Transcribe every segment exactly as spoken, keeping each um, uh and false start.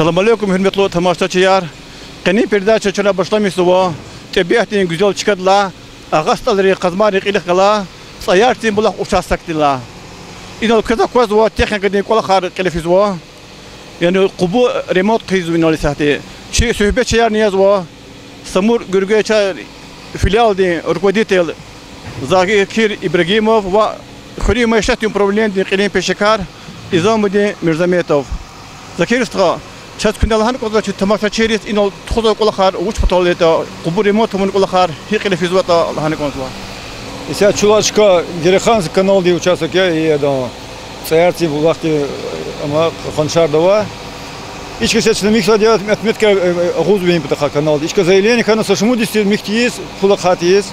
Салам алейкум, гьуьрметлу тамашачияр! Къенин передача чна башламишзава тӀебиатдин гуьзел чкадилай, Агъа СтӀалрин Къазмайрин кьилихъ галай ЦӀаяр цин булах участокдилай. Инал квез аквазва, техникадин кӀвалахар кьиле физва. Яни къубу ремонт хъийизва инал исятда. Чи суьгьбетчиярни язва Самур Гуьргуьгъчар филиалдин руководитель Закир Ибрагимов ва хуьруьн майишатдин управленидин кьилин пешекар Изамудин Мирзаметов. Закир стха, чаз куьне лагьана кӀанзава, чи тамашачийриз инал тухузвай кӀвалахар вуч патал ятӀа, къубу ремонт авун кӀвалахар гьикӀ кьиле физватӀа лагьана кӀанзава. Исятда чула чка Гереханский каналдин участок я, и адан ЦӀаяр цин булахдин, ама, къаншарда ава. И чка исятда чна михьзавайди я, отметка агъузва и патахъай каналди. И чка заявление хьана са шумуд йис тир михь тийиз, пул ахъайиз.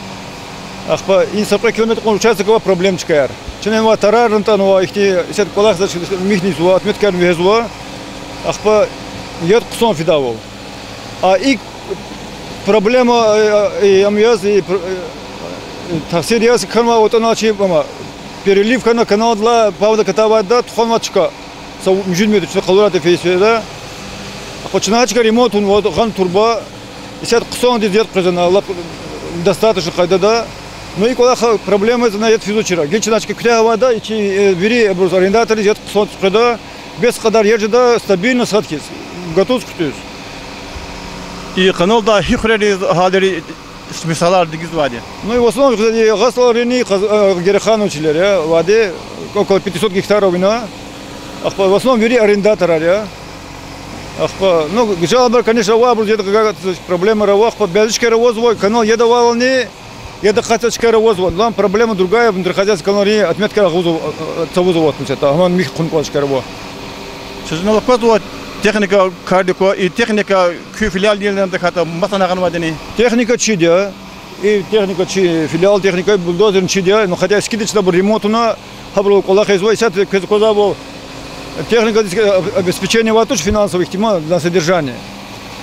Ахпа и са кьве километр кьван участок ава проблемный чкаяр. Чна ам тарарна атанва, ихьтин исятда кӀвалахзавач, михьнава, отметкаяр вегьезва. Ахпа яд хъсан фидайвал. А и проблема, э, э, ам яз, и пр-, э, тахсир яз хьанва, вот ана чи, ама, перелив хьана каналдилай, павда катавайда тухванва чка. Са муьжуьд метр чна къалурай тефейсведа. Ахпа чна чка ремонт авунва, гъана турба. Исятда хъсандиз яд къвезва, лап достаточно къайдада. Ну и кӀвалах проблема яз, ана яд физвачир. Гила чна чка куьтягьайда, и чи, э, вири абуруз арендаторриз яд хъсандиз къведа, бес кьадар яд жеда стабильно сад хьиз, гатуз хъуьтуьз. И каналда гьи хуьрериз гьалари, мисалар дигизвайди? Ну и в основном и Агъа СтӀалрини, Къаз-, э, Гереханован чилер я, вади около пятисот гектаров ина. Ахпа в основном вири арендаторар я. Ахпа, ну, жалобаяр, конечно, ава, абуруз яд гайи проблемаяр ава, ахпа бязи чкаяр авазва, канал яд авайлани, яд акъатзавай чкаяр авазва. Главная проблема другая, внутрихозяйственный каналрин отметкаяр агъузва, э, э, цавузва, отметка, гьаман михь хъун кӀвалах чкаяр ава. Чаз инал аквазва, техника кардик ква, и техника куь филиалдин я, тахьайтӀа маса гьанвайдини? Техника чиди я. И техника чи, филиал техника, бульдозерни чиди я, ну, хотя эскиди чна абур ремонт авуна, гьабурал кӀвалахзава, исятда квез аквазвайвал, техникадиз, э, обеспечение авайди туш, финансовый ихтимал на содержание.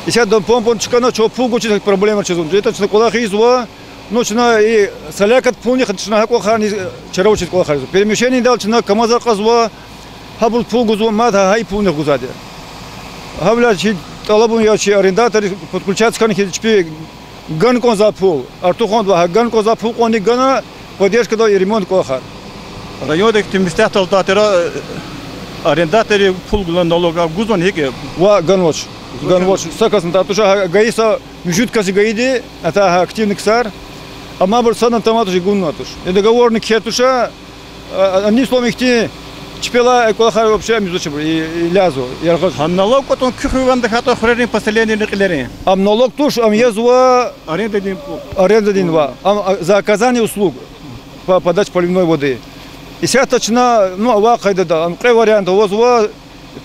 Исятда помпани чкӀана, чун пул гуз чиз проблема чиз авун. Итимир чна кӀвалахзава, ну, чна и соляркадин пулни хьана, чна гьа кӀвалахарни, э, чара авачиз кӀвалахзава. Перемещение идал чна КамАЗар кьазва, гьабуруз пул гузва, мад гьа, гьа и пулни гузвайди я. Гьавиляй чи тӀалабун я чи арендаторриз подключаться хьана хьиз чпи гана кӀанзавай пул, артухандавай гьа гана кӀанзавай пул кьванни гана, поддержкада и ремонт кӀвалахар. Районда ихьтин меслятдал тахьайтӀа, э, арендаторри пул гуз, налог гузвани гьикӀ я? Ва ганвач. Ганвач. Са касни тахьайтӀа туш, гьа гайи са муьжуьд кас я гайиди, атай гьа активный ксар. Амма абур садни тамай туш, гунни туш. И договорни кхьей туш, а, а, одним словом, ихьтин чпелай кӀвалахар вообще ам ийизвач абур, и, и лязва, яргъаз. Гьа налог кӀватӀун куь хуьр ван тахьайтӀа, хуьрерин поселенийрин кьилерин? Ам налог туш, ам язва арендадин пул. Арендадин ва, ам, а, за оказание услуг по подаче поливной воды. Исятда чна, ну, авай къайдада, ам кьве вариант авазва,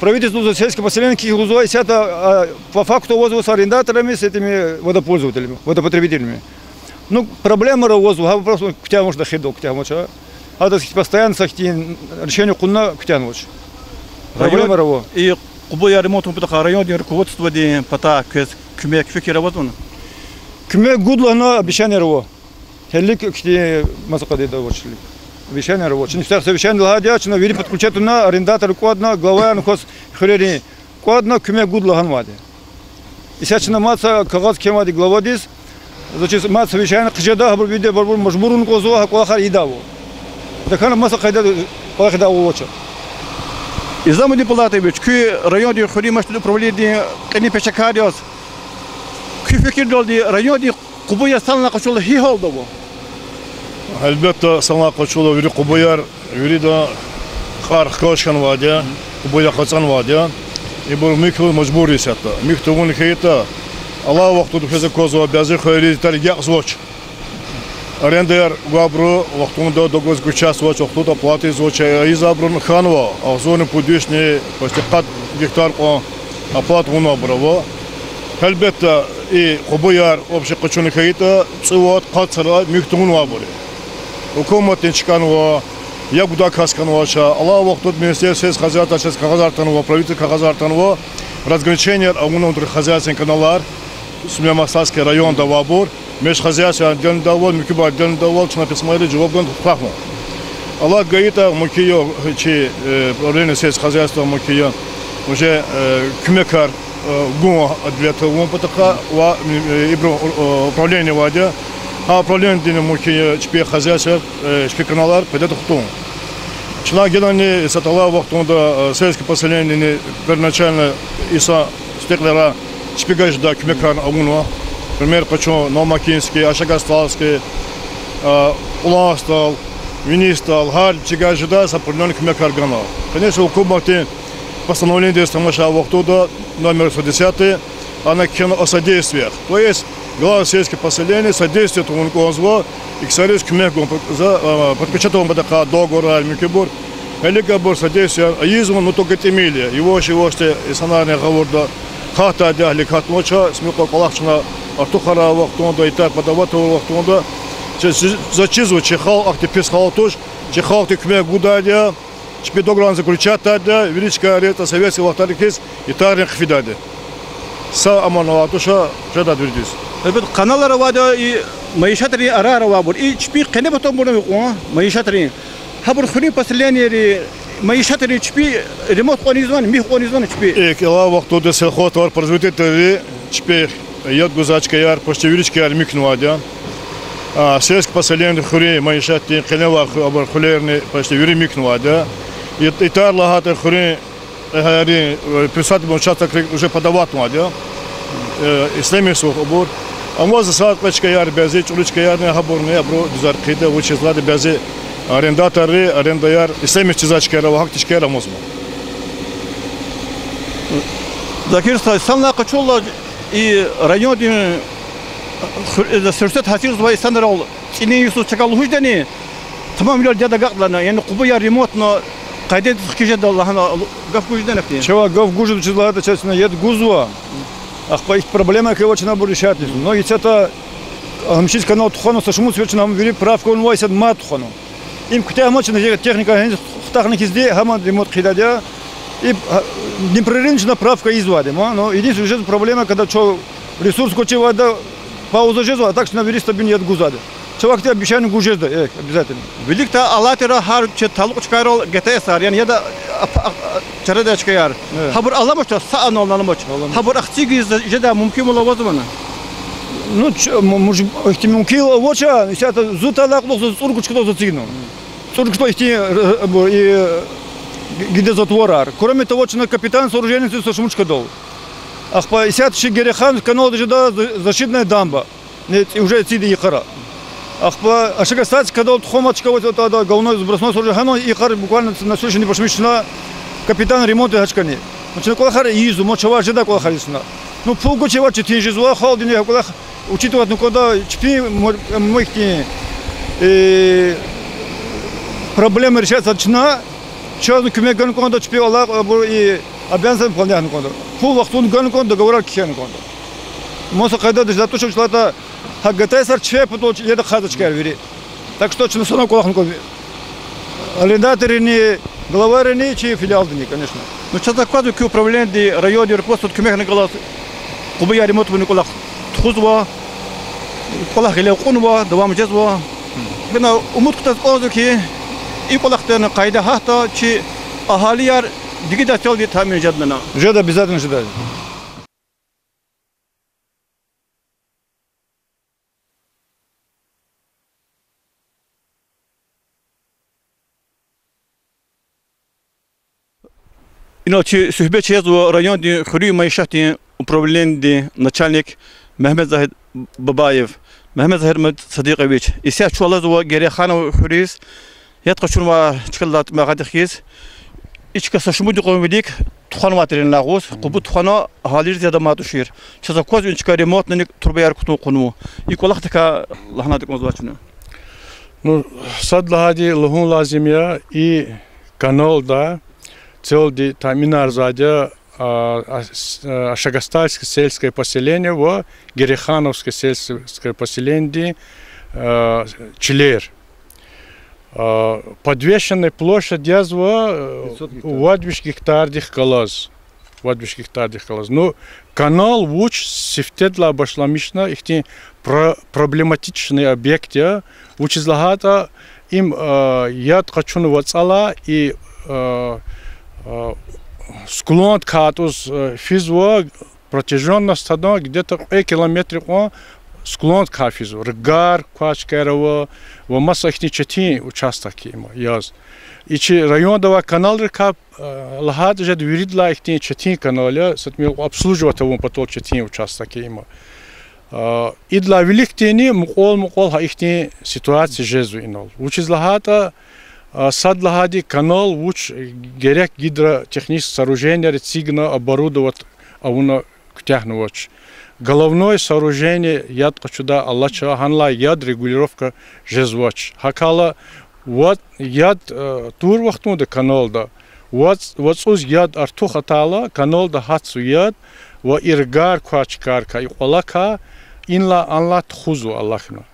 правительстводиз сельское поселение кхьихь лугьузва, исятда, а, по факту авазва с арендаторами, с этими водопользователями, водопотребителями. Ну, проблемаяр авазва, гьа вопрос куьтягьнавач, дахирдал куьтягьнавач, а. Гьадаз постоянно са ихьтин решение кьуна куьтягьнавач. Район-, проблемаяр ава. И къубуяр ремонт авун патахъай райондин руководстводин патай квез куьмек, фикир авазвани? Куьмек гуд лагьана обещанияр ава. Гьелелик ихьтин маса къайдада авач гьелелик. Обещанияр ава. Чна исятда совещание лагьайди я, чна вири подключать авуна, арендатор кӀватӀна, главаярни хьиз хуьрерин кӀватӀна, куьмек гуд лагьанвайди. Исятда чна мад са кагъаз кхьенвайди главадиз, значит, мад совещание хъжеда, гьабур вирида абур мажбур авун кӀанзава гьа кӀвалахар ийидайвал. Тахьана маса къайдада кӀвалах ийидайвал авач. Изамудин Пулатович, куьн райондин хуьруьн машинрин управленидин кьилин пешекар яз, куь фикирдалди райондин къубуяр санлай къачурла гьи гьалда ава? Гьелбетда, санлай къачурла вири къубуяр, вирида кьван хкаж хьанвайди я, къубуяр къачунвайди я. Ибур муькуьл мажбур я исятда. Муькуь тавун хьайитӀа, алай вахтунда квез аквазва, бязи хуьрериз тар ягъизвач. Арендаяр гвайбуру вахтунда договордиз участвовать, вахтунда оплата ийизвач, ийизвайбурун хьанва, агъзурни пуд вишни, почти къад гектар кьван оплата авунвайбур ава. Гьелбетда, и къубуяр общий къачун хьайитӀа, цӀувад-къад сарай муькуь тавунвайбур я. Гьукуматдин чкӀанва, я гудак кас хьанвач, алай вахтунда Министерство сельского хозяйства чаз кагъазар атанва, правительстводиз кагъазар атанва, разграниченияр авуна внутрихозяйственный каналар, Сулейман-Стальский районда авайбур, межхозяйственный отдельно авайвал, муькуьбур отдельно авайвал, чна письмояр, жавабар квахьна. Алад гайитӀа, мумкин я, чи, э, управление сельского хозяйства, мумкин я, уже, э, куьмекар Э, гун адвета вун патахъай ва, э, ибурун, э, управление авайди я. Гьа управлениедини мумкин я чпин хозяйствояр, э, чпин каналар къайдада хтун. Чна генани са тӀалай вахтунда, э, сельский поселениени первоначально инсан стекьлера чпигай жедай куьмекарни авунва. Пример къачун: Новомакинский, Ашагастальский, э, Уланстал, Винистал, гьар чигай жедай са определённый куьмекар гана. Конечно, гьукуматдин постановлениедиз тамашай вахтунда, номер сто десятый, ана кхьена о содействиях. То есть главное сельское поселение содействие тавуна кӀанзава, и ксариз куьмек гун, за, э, подпечатать авун патахъай договорар, муькуьбур. Гьелелиг абур содействие ийизва, ну только тӀимил я. Яваш-явашди инсанарни гъавурда акъатдайди я, гьелелиг акъатнавач, симукьа кӀвалах чна артухарай вахтунда, итар подавать авур вахтунда. Чи, чи, заз чизва, чи халкь ахьтин пис халкь туш, чи халкьди куьмек гудайди я. Чпи договорарни заключатьдайди я, вири чкайри са советский вахтарихъ хьиз итарни хъфидайди. Са аман авай туш, жедай виридаз. Гьелбетда, каналар авайди я, и майишатрин араяр авайбур. И чпин къене патанбурни кьван майишатрин. Гьабур хуьруьн поселениейри, майишатрин чпи ремонт кьван ийизвани, михьи кьван ийизвани чпи? ИкӀ, алай вахтунда сельхозтоваропроизводительри чпи яд гузвай чкаяр, почти вири чкаяр михьнавайди я. А сельский поселениедин хуьруьн майишатдин къене авай ху-, абур хуьлерни почти вири михьнавайди я. И-, итар лагьайтӀа хуьруьн, э, гьарин, э, приусадебный участокрик уже подаватьнавайди я. Э, ишлемишзава абур. Амма за сад кьве чкаяр, бязи чӀуру чкаярни, гьабурни абуру дуьзар хъийида, вучиз лагьайтӀа бязи арендаторри, арендаяр ишлемиш жезвай чкаяр ава, гьахьтин чкаяр амазма. Закир стха, санлай къачурла, и райондин хуьр-, э, суьрсет гьасирзавай инсанрал цӀинин йисуз чакай лугьуз жедани, тамамвилер яд агакьдани, яни къубаяр ремонтна, къайдадиз хкиз жеда лагьана гаф гуз жедани хьи? Чавай гаф гуз жеда, вучиз лагьайтӀа чаз чна яд гузва. Ахпа ихьтин проблема хьайила чна абур решать ийизва. Но исятда гьамиша канал тухванва, са шумуд сефер чна гьам вири правка авунвай, исятда мад тухванва. Им куьтягьмач, чна техника гьаниз хтахна хьизди гьаман ремонт хъийидайди я. И, а, непрерывно чна правка ийизвайди я, ма. Но единственное, жезва проблема, когда чун ресурс квачирвайда пауза жезва, а так чна вири стабильно яд гузвайди я. Чавай хьтин обещание гуз жезда, э, обязательно. Виликдай алай тир гьар чи талукь чкайрал ГТС-ар, яни яд а-, а-, а-, чарадай чкаяр. Э. Гьабур аламач, са анални аламач. Аламач. Гьабур ахцигиз жедай мумкинвал авазвани? Ну, ч-, м-, муж-, ихьтин мумкинвал авач, исятда зун талай кьулухъ заз цӀуругуз чкадал заз эцигнава. ЦӀуругуз чкадал ихьтин, э, бу-, и, г-, гидезатворар. Кроме того, чна капитальный сооружениедиз са шумуд чкадал. Ахпа исятда чи Герехановский каналдиз жеда за-, защитная дамба. Не, ци-, уже эцигда йикъара. Ахпа Ашагастальский канал тухванвай чка, вот, вот, вот, головной сбросной сооружение, гьана йикъара буквально на следующий неделе башламишна капитальный ремонт гьа чкани. Ма чна кӀвалахар ийизва, ма чавай жедай кӀвалахар ийизва чна. Ну, пул гвачирвал четин жезва, халкьдини гьа кӀвалах учитывать авуна кӀанда, чпин мо-, мо ихьтин, э, проблема решать ийиз чна, чазни куьмек гана кӀанда, чпи алакъа, абур и обязанностьар выполнять авуна кӀанда. Пул вахтунда гана кӀанда, договорар кхьена кӀанда. Маса къайдада жедай туш, вучиз лагьайтӀа гьа ГТС-ар чпин патал яд ахъайзавай чкаяр вири. Так что чна санал кӀвалахна кӀанда арендаторрини, главайрини, чи филиалдини, конечно. Ну, чаз аквазва куь управлениеди, райондин руководстводи куьмекна галаз къубаяр ремонт авуна кӀвалах тухузва, кӀвалах гъиле кьунва, давам жезва. Гьана умуд кутаз кӀанзава хьи, и кӀвалахдин къайда гьатда чи агьалияр дигидай селди таъмин жеда лагьана. Жеда, обязательно жеда. Инал чи суьгьбет жезва райондин хуьруьн майишатдин управленидин начальник Мегьамедзагьид Бабаев. Мегьамедзагьид Садикьович, исятда чун алазва Герехановский хуьруьз, яд къачунвай чкадилай тӀимил агъадихъ хьиз. И чка са шумуд йикъан вилик тухванвай тиринлай агъуз, къубу тухвана, агьалийриз яд амай тушир. Чаз аквазва и чка ремонтнани, трубаяр кутун кьунва. И кӀвалахдикай лагьанайтӀа кӀанзавай чна. Ну, сад лагьайди лугьун лазим я, и каналда целди таъминарзавайди я, а, а, с-, а, Ашагастальский сельское поселение ва Герехановский сельское поселениедин, а, чилер. А, подвешенная площадь язва, э, пятьсот гектар. Вад виш гектардихъ галаз. Вад виш гектардихъ галаз. Ну, канал вуч сифтедилай башламишна ихьтин про-, проблематичный объект я, вучиз лагьайтӀа им, а, яд къачуна вацӀалай и, а, а, склондикай атӀуз, э, физва, протяжённость адан где-то кьве километр кьван склондикай физва. Ргар квай чкаяр ава ва маса ихьтин четин участок я им яз. И чи районда авай каналрикай, э, лагьайтӀа жеда, виридалай ихьтин четин канал я, са тӀимил обслуживать авун патал четин участок я им. Э, идалай виликдини мукьвал-мукьвал гьа ихьтин ситуация жезва инал. Вучиз лагьайтӀа, э, сад лагьайди, канал вуч, герек гидротехнический сооружениеяр эцигна, оборудовать авуна куьтягьнавач. Головное сооружение яд къачудай алач, гьанлай яд регулировка жезвач. ГьакӀ хьайила, ва яд, э, тур вахтунда каналда, вацӀ-, вацӀуз яд артух атайла, каналда гьатзава яд, ва и ргар квай чкайрикай, и кӀвалакай инлай-анлай тухузва алахьна.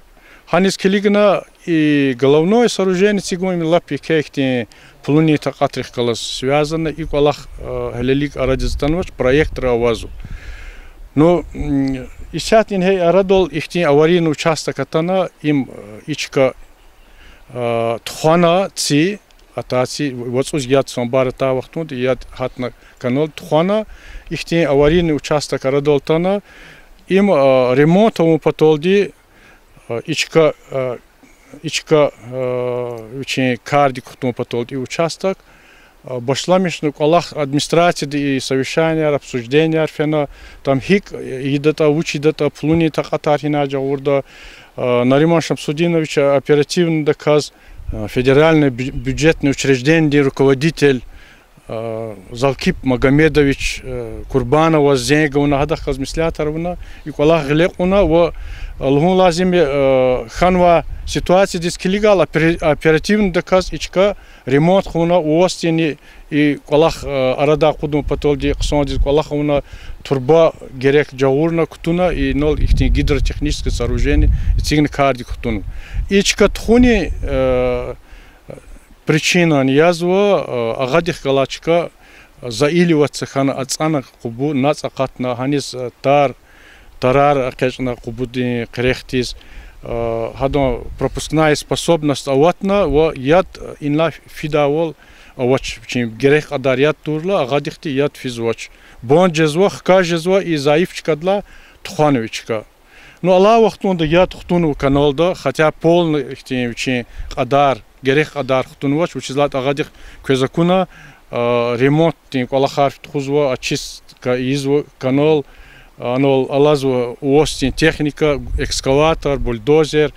Гьаниз килигна, и головное сооружение эцигун им лап еке ихьтин пулунин такьатрихъ галаз связано, и кӀвалах, э, гьелелиг арадиз атанвач, проектра авазва. Ну, м, исятда ингье арадал ихьтин аварийный участок атана, им, э, и чка, э, тухвана ци, атайла ци, вацӀуз яд санбар атай вахтунда, яд гьатна канал тухвана, ихьтин аварийный участок арадал атана, им, э, ремонт авун паталди, э, и чка, э, и чка, э, вичин кардик кутун паталди и участок, э, башламишна кӀвалах администрацияда и совещанияр, обсужденияр фена, там гьикӀ ийидатӀа, вуч ийидатӀа, пулунин такьатар гьинай жагъурда, э, Нариман Шамсудинович оперативнодаказ, э, федеральный бю-, бюджетный учреждениедин руководитель, э, Завкип Магомедович, э, Курбановаз зенг авуна, гьадахъ галаз меслятар авуна, и кӀвалах гъиле кьуна ва, э, лугьун лазим я, э, хьанвай ситуациядиз килигайла, опер-, оперативнодаказ и чка ремонт хъувуна, вавастини и кӀвалах, э, арадай акъудун паталди хъсандиз кӀвалах авуна, турба герек жагъурна кутуна, инал ихьтин гидротехнический сооружение эцигна кардик кутуна. И чка тухунин, э, причинани язва, э, агъадихъ галай чка заиливаться хьана, ацӀана къубур, нацӀ акъатна, гьаниз, э, тар, тарар экъечӀна къубурдин къерехдиз, э, гьадан пропускная способность аватна ва яд инлай фидайвал авач, вичин герек кьадар яд турла, агъадихъди яд физвач. Банд жезва, хкаж жезва, и зайиф чкадилай тухванва и чка. Ну, алай вахтунда яд хтунва каналда, хотя полный ихьтин вичин кьадар, герек кьадар хтунвач, вучиз лагьайтӀа агъадихъ квез акуна, а, ремонтдин кӀвалахар тухузва, очистка ийизва канал, анал алазва вавастин техника, экскаватор, бульдозер,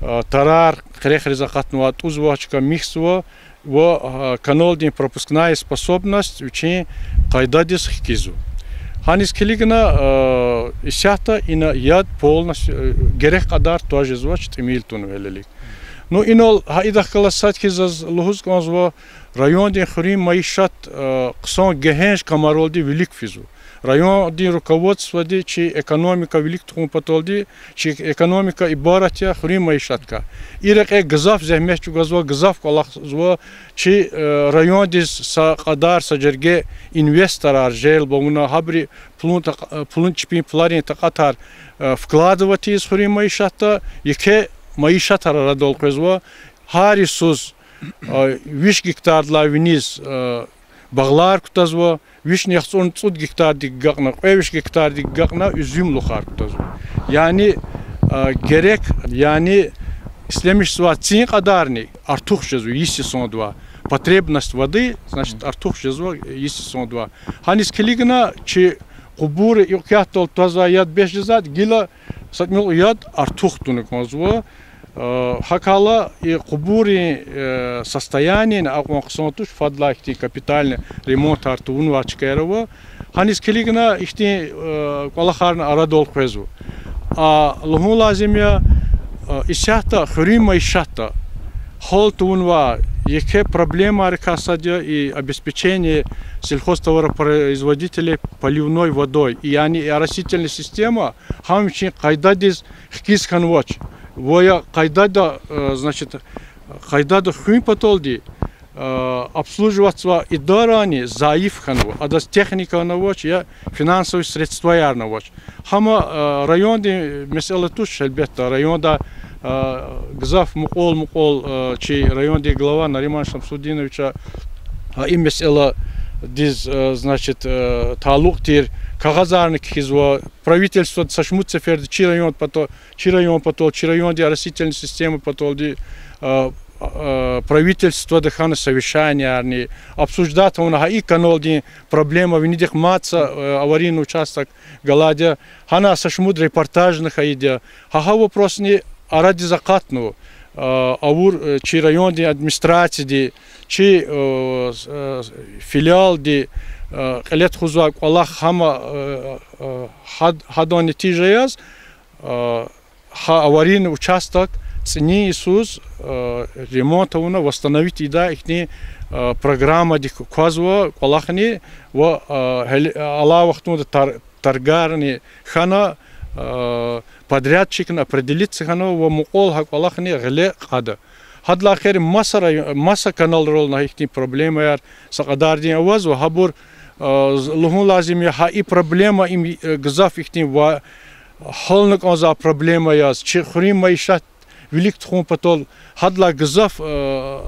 а, тарар, къерехриз акъатнавай тӀуз ва чка михьзава, ва, а, каналдин пропускная способность вичин къайдадиз хкизва. Гьаниз килигна, а, исятда ина яд полностью, э, герек кьадар тваз жезвач, тӀимил тунва гьелелиг. Ну, инал гьа идахъ галаз сад хьиз заз лугьуз кӀанзава, райондин хуьруьн майишат, а, хъсан гегьенш камаралди вилик физва. Райондин руководстводи чи экономика вилик тухун паталди, чи экономика ибарат я хуьруьн майишаткай. И рекье гзаф зегьмет чӀугвазва, гзаф кӀвалахзава, чи, э, райондиз са кьадар, са жерге инвесторар желб авуна, гьабуру пулун так-, э, пулун чпин пуларин такьатар, э, вкладывать ийиз хуьруьн майишатда, еке майишатар арадал къвезва, гьар йисуз, э, виш гектардилай виниз, э, багълар кутазва, вишни яхцӀурни цӀуд гектардик агакьна, кьве виш гектардик агакьна уьзуьмлухар кутазва. Яни, а, герек, яни ишлемишзавай цин кьадарни артух жезва йис йисандивай. Потребность воды, значит, артух жезва йис йисандивай. Гьаниз килигна чи къубур, икьятдал твазвай яд бес жезвайди, гила са тӀимил яд артух туна кӀанзава. Э, гьакӀ хьайила и къубурин, э, состоянияни акьван хъсан туш, фадлай ихьтин капитальный ремонтар тавунвай чкаяр ава. Гьаниз килигна ихьтин, э, кӀвалахарни арадал къвезва. А лугьун лазим я, э, исятда хуьруьн майишатда гьал тавунвай еке проблемайрикай сад я и обеспечение сельхозтоваропроизводителей поливной водой, яни и оросительный система гьам вичин къайдадиз хкиз хьанвач. Ва я къайдада, э, значит, къайдада хуьн паталди, э, обслуживатьзавай идарани зайиф хьанва, адаз техникани авач, я финансовый средстваярни авач. Гьама, э, райондин месэла туш, гьелбетда, районда, э, гзаф мукьвал-мукьвал, э, чи райондин глава Нариман Шамсудиновича, э, и месэла диз, э, значит, э, талукь тир кагъазарни кхьизва, правительствода са шумуд сеферда чи район пата-, чи район патал, чи райондин оросительный система паталди, э, э, правительствода хьана совещаниярни, обсуждать авуна гьа и каналдин проблема, винидихъ мад са, э, аварийный участок галайди я, гьана са шумуд репортажни хьайиди я. Гьа, гьа вопросни арадиз акъатнава, э, авур, э, чи райондин администрацияди, чи, э, с-, э, филиалди, э, кьиле тухузвай кӀвалах гьама, э, э, гьад-, гьадан нетижа яз, э, гьа аварийный участок цӀинин йисуз, э, ремонт авуна, восстановить ийидай ихьтин, э, программадик квазва кӀвалахни ва, э, гьел-, алай вахтунда тар-, торгарни хьана, э, подрядчикни определиться хьана ва мукьвал гьа кӀвалахни гъиле кьада. Гьадалай эхир маса район-, маса каналрални гьа ихьтин проблемаяр са кьадардин авазва, гьабур, э, з-, лугьун лазим я, гьа и проблема им, э, гзаф ихьтин ва гьялна кӀанзавай проблема яз, чи хуьруьн майишат вилик тухун патал, гьадалай гзаф, э,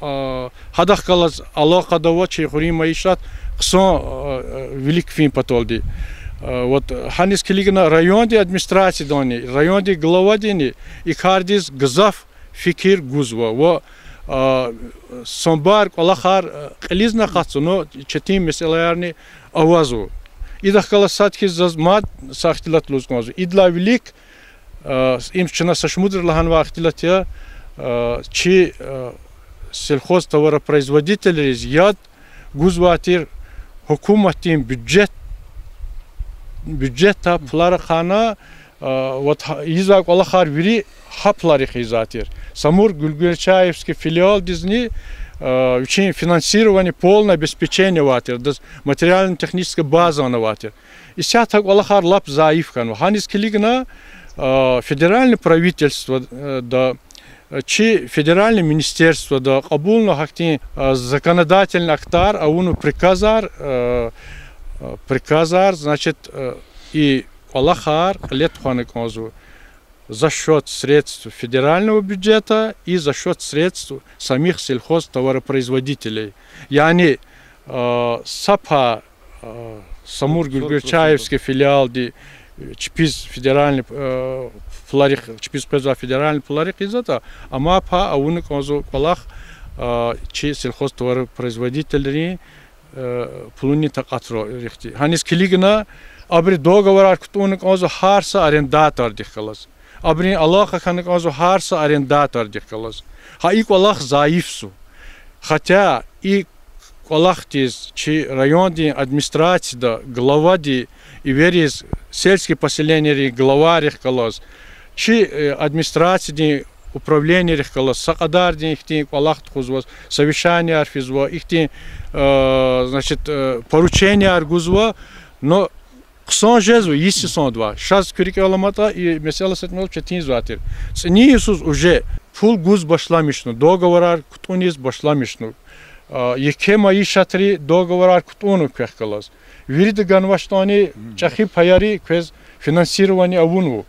э, гьадахъ галаз алакъада ава чи хуьруьн майишат хъсан, э, вилик фин паталди. Э, вот, гьаниз килигна райондин администрациядани, райондин главадини и кардиз гзаф фикир гузва ва, а, самбар кӀвалахар, а, кьилизни акъатзава, но четин месэлаярни авазва. Идахъ галаз сад хьиз заз мад са ихтилат лугьуз кӀанзава. Идалай вилик, а, им чна са шумудра лагьанвай ихтилат я, а, чи, а, сельхозтоваропроизводительриз яд гузвай тир гьукуматдин бюджет, бюджетдай пулар ахъайна, а, вот гьа-, ийизвай кӀвалахар вири гьа пуларихъ ийизвай тир. Самур-Гюльгуьлчаевский филиалдизни, а, вичин финансирование, полное обеспечение авай тир, адаз материально-техническая базани авай тир. Исятда гьа кӀвалахар лап зайиф хьанва. Гьаниз килигна, а, федеральный правительствода, чи федеральный министерствода кьабулна гьахьтин, а, законодательный актар, авуна приказар, а, а, приказар, значит, а, и кӀвалахар кьиле тухвана кӀанзава за счёт средств федерального бюджета и за счёт средств самих сельхозтоваропроизводителей. Яни, а, са пай, а, Самур-Гюльгуьлчаевский филиалди, э, чпиз федеральный, э, пуларихъ, чпиз къвезвай федеральный пуларихъ ийизватӀа, амай пай авуна кӀанзава кӀвалах, а, чи сельхозтоваропроизводительрин, э, пулунин такьатрихъди. Гьаниз килигна, абуру договорар кутӀунна кӀанзава гьар са арендатордихъ галаз. Абурун алакъа хьана кӀанзава гьар са арендатордихъ галаз. Гьа и кӀвалах зайифзава. Хотя и кӀвалахдиз чи райондин администрацияда главади эвериз сельский поселенийрин главайрихъ галаз, чи, э, администрациядин управленийрихъ галаз са кьадардин ихьтин кӀвалах тухузва, совещанияр физва, ихьтин, э, значит, э, порученияр гузва, но хъсан жезва, йис йисандивай. Шаз куь рикӀел аламатӀа, и месэла са тӀимил четинзавай тир. ЦӀинин йисуз уже пул гуз башламишна, договорар кутӀуниз башламишна. А, еке майишатри договорар кутӀунва квехъ галаз. Вирида ганвачтӀани, чӀехи паяри квез финансирование авунва.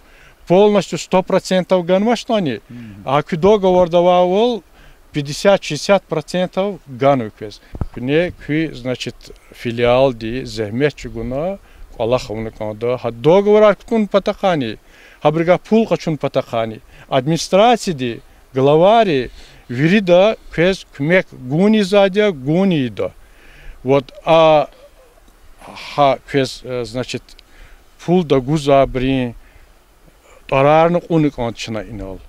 Полностью, сто процентов ганвачтӀани, а куь договорда авайвал пятьдесят-шестьдесят процентов ганва квез. Куьне куь, значит, филиалди зегьмет чӀугуна кӀвалах авуна кӀанда. Гьа договорар кутӀун патахъайни, гьабурукай пул къачун патахъайни администрацияди, главайри вирида квез куьмек гун ийизвайди я, гун ийида. Вот, а гьа квез, э, значит, пул тагузвайбурун тӀварарни кьуна кӀанда чна инал,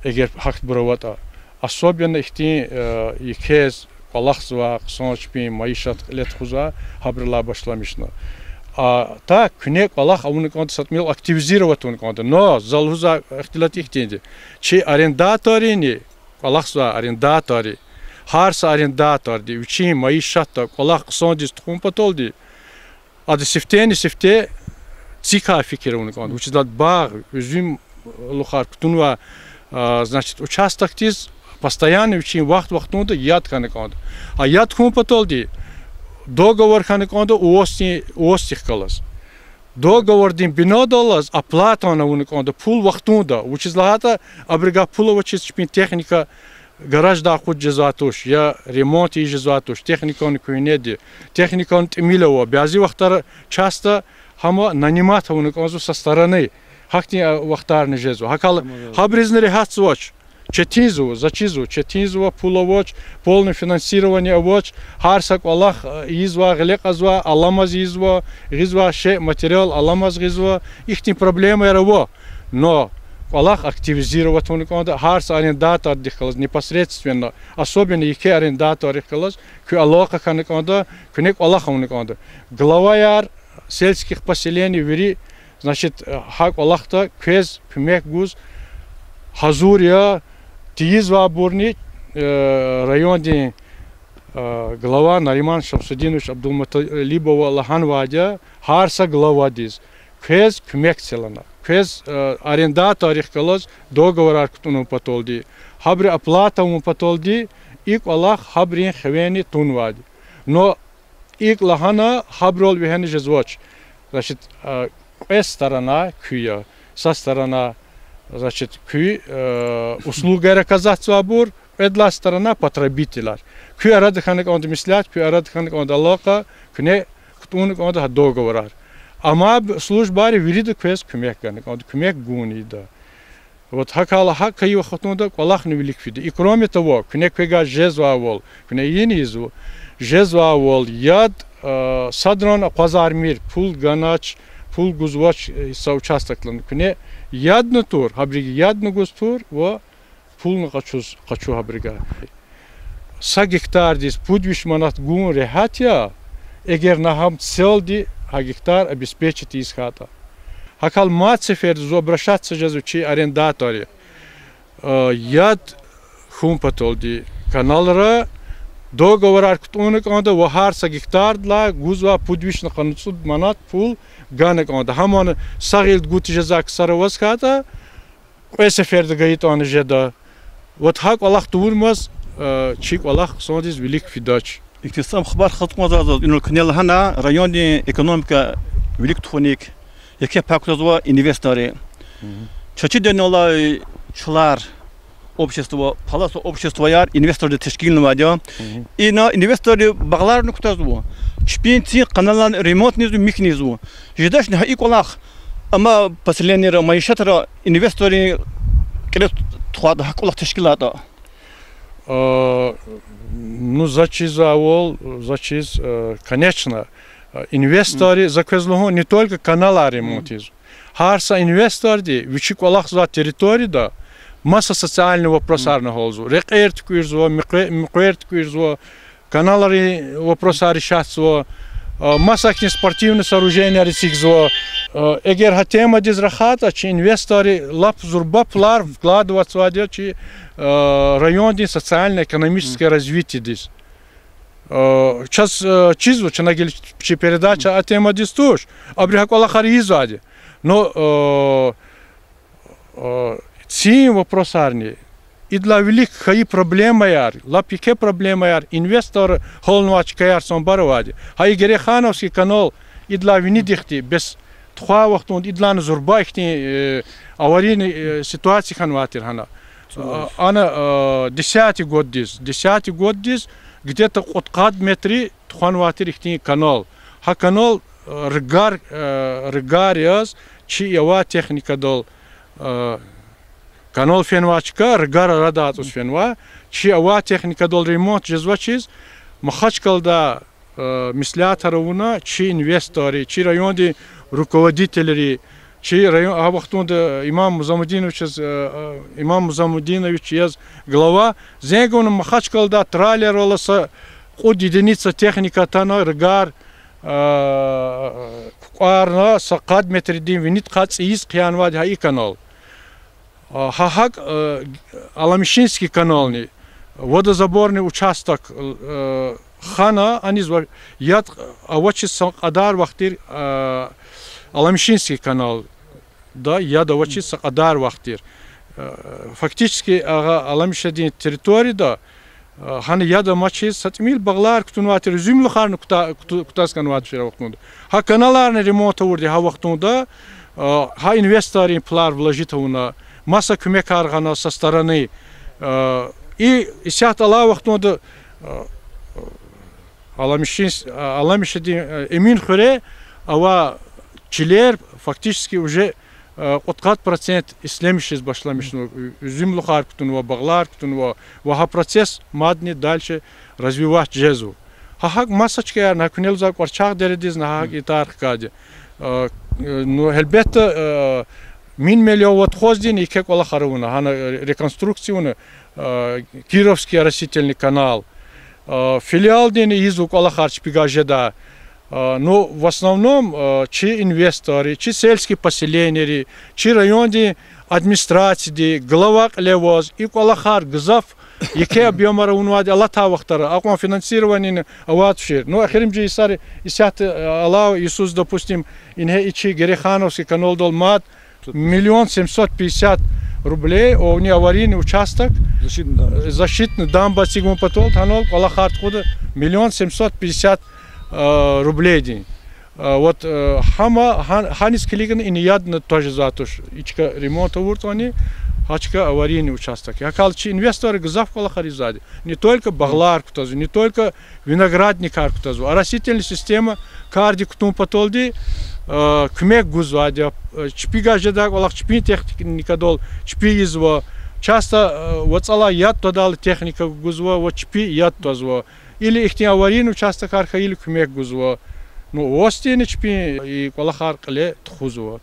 эгер гьахьтинбур аватӀа. Особенно ихьтин, э, екез кӀвалахзавай, хъсан чпин майишат кьиле тухузвай, гьабурулай башламишна. А так, куьне кӀвалах авуна кӀанда, са тӀимил активизировать авуна кӀанда. Но за лугьузвай ихтилат ихьтинди я. Чи арендаторрини, кӀвалахзавай арендаторри, гьар са арендаторди вичин майишатда кӀвалах хъсандиз тухун паталди, ада сифтени-сифте цикай фикир авуна кӀанда. Вучиз лагьайтӀа багъ, уьзуьмлухар кутунвай, а, значит, участокдиз постоянно вичин вахт-вахтунда яд хьана кӀанда. А яд хьун паталди договор хьана кӀанда УАЗ-дин, УАЗ-дихъ галаз. Договордин бинедаллаз оплатани авуна кӀанда пул вахтунда. Вучиз лагьайтӀа абурукай пул авачиз чпин техника гараждай акъуд жезвай туш, я ремонт ийиз жезвай туш, техникани куьгьнеди, техникани тӀимил ава. Бязи вахтара часто гьам нанимать авуна кӀанзава со стороны. Гьахьтин вахтарни жезва. ГьакӀ хьайила гьабурузни регьятзавач. Четинзава, заз чизва, четинзава, пул авач, полное финансирование авач, гьар са кӀвалах ийизвай, гъиле кьазвай, аламаз ийизва, гъизва шей, материал аламаз гъизва. Ихьтин проблемаяр ава. Но кӀвалах активизировать авуна кӀанда, гьар са арендатордихъ галаз, непосредственно, особенно еке арендаторрихъ галаз куь алакъа хьана кӀанда, куьне кӀвалах авуна кӀанда. Главаяр сельских поселений вири, значит, гьа кӀвалахда квез куьмек гуз гьазур я. Тийизвайбурни, райондин глава Нариман Шамсудинович Абдулмуталибова лагьанвайди я гьар са главадиз: квез куьмек це лагьана, квез арендаторрихъ галаз договорар кутӀунин паталди, гьабуру оплата авун паталди и кӀвалах гьабурун хивени тунвайди. Но икӀ лагьана, гьабурал вегьена жезвач. Значит, кьве сторона куьн я. Са сторона, значит, куь услугаяр оказатьзавайбур, кьвед лагьай сторона потребителар. Куь арада хьана кӀанда меслят, куь арада хьана кӀанда алакъа, куьне кутӀунна кӀанда гьа договорар. Амма службайри вирида квез куьмек гана кӀанда, куьмек гун ийида. Вот гьакӀ хьайила гьакӀ хьайи вахтунда кӀвалахни вилик фида. И кроме того, куьне квевай жезвайвал, куьне ийин ийизва, жезвайвал яд, садрани акъвазармир, пул ганач, пул гузвач са участоклани. Куьне ядни тур, гьабурук ядни гуз тур ва пулни къачуз, къачу гьабурукай. Са гектардиз пуд виш манат гун регьят я, эгер на гьам целди гьа гектар обеспечить ийиз хьайитӀа. ГьакӀ хьайила мад сеферда зун обращаться жезва чи арендаторри, яд хьун паталди каналра договорар кутӀунна кӀанда ва гьар са гектардилай гузвай пуд вишни къанни цӀуд манат пул гана кӀанда. Гьамни са гъилди гуз жезвай ксар аваз хьайитӀа, кьве сеферда гайитӀани жеда. Вот гьа кӀвалах тавурмаз чи кӀвалах хъсандиз вилик фидач. Ихьтин са хабар хкаж кӀанзава заз, инал куьне лагьана райондин экономика вилик тухуник, еке пай кутазва инвесторри. Чаз чидани алай чалар общество, палас обществояр инвесторди тешкилнавайди я. Ина инвесторри багъларни кутазва, чпин цин каналарни ремонтнизва, михьнизва. Жедачни гьа и кӀвалах, амма поселенийра, майишатра инвесторрин кьиле тухвайтӀа, гьа кӀвалах тешкилайтӀа. Ну, заз чизвайвал, заз чиз, конечно, инвесторри, за квез лугьун, не только каналар ремонт ийизва. Гьар са инвесторди вичи кӀвалахзавай территорияда маса социальный вопросарни гьялзава. Рекьер туькӀуьрзава, муькъве-, муькъвер туькӀуьрзава, каналрин вопросар решатьзава, маса ихьтин спортивный сооруженияр эцигзава. Эгер гьа темадиз рахайтӀа, чи инвесторри лап зурба пулар вкладыватьзавайди я чи райондин социально-экономическое развитиедиз. Чаз чизва, чна гила чи передача а темадиз туш, абуру гьа кӀвалахар ийизвайди. Но цин вопросарни, идалай вилик хьайи проблемаяр, лап еке проблемаяр, инвестор гьалнавай чкаяр санбар авайди. Гьа и Герейхановский канал идалай винидихъди, бес тухвай вахтунда идалайни зурба ихьтин аварийный ситуация хьанвай тир гьана. Ана десятый годдиз, десятый годдиз где-то кьудкъад метр тухванвай тир ихьтин канал. Гьа канал ргар, ргар яз, чи авай техникадал, канал фенвай чка ргар арадай ацӀуз фенвай, чи авай техникадал ремонт жезвачиз, Махачкъалада меслятар авуна чи инвесторри, чи райондин руководительри, чи район, а вахтунда Имам Музамудиновичаз, Имам Музамудинович яз глава, зенг авуна Махачкъалада траулервал са кьуд единица техника атана, ргар кукӀварна, са къад метрдин винидихъай цӀийиз хъиянвайди гьа и канал. Гьа гьакӀ Аламишинский канални, водозаборный участок хана, аниз ва-, яд авачиз са кьадар вахт тир Аламишинский каналда, яд авачиз са кьадар вахт тир. Фактически агъа Аламишдин территорияда гьана яд амачиз са тӀимил багълар кутунвай тир, уьзуьмлухарни кута-, куту-, кутаз хьанвай тушир а вахтунда. Гьа каналарни ремонт авурди гьа вахтунда, гьа инвесторрин пулар вложить авуна, маса куьмекар гъана со стороны, И исятда алай вахтунда, э, Аламишин, Аламишдин, э, Эмин хуьре ава чилер, фактически уже, э, кьудкъад процент ислемишиз башламишна, уьзуьмлухар кутунва, багълар кутунва, ва гьа процесс мадни дальше развивать жезва. Гьа гьакӀ маса чкаярни, гьа куьне лугьузвай Кьварчагъ дередизни гьа гьакӀ и тӀвар хкажди. Э, ну, гьелбетда, э, Минмел я ва тухуздини еке кӀвалахар авуна, гьана, э, реконструкция авуна, э, Кировский оросительный канал. Э, филиалдини ийизва кӀвалахар чпигай жедай. Э, ну, в основном, э, чи инвесторри, чи сельский поселенийри, чи райондин администрацияди, глава кьиле аваз, и кӀвалахар гзаф еке объёмар авунвайди алатай вахтара, акьван финансирование авай тушир. Ну, эхиримжи йисар исятда, э, алай йисуз, допустим, ингье и чи Герейхановский каналдал мад миллион семьсот пятьдесят рублей, о, авни аварийный участок, защитный дамба эцигун патал, танал кӀвалахар тухуда миллион семьсот пятьдесят, э, рублейдин. Э, вот, э, гьама, гьа-, гьаниз килигна ина ядна тӀвар жезвай туш. И чка ремонт авуртӀани, гьа чка аварийный участок. ГьакӀ хьайила чи инвесторри гзаф кӀвалахар ийизвайди. Не только багълар кутазва, не только виноградникар кутазва. Оросительный система кардик кутун паталди, э, куьмек гузвайди я, э, чпигай жедай кӀвалах чпин техникадал чпи ийизва. Часто, э, вацӀалай яд твадайла техника гузва ва чпи яд твазва. Или ихьтин аварийный участокар хьайила куьмек гузва. Ну, вастини чпин и кӀвалахар кьиле тухузва.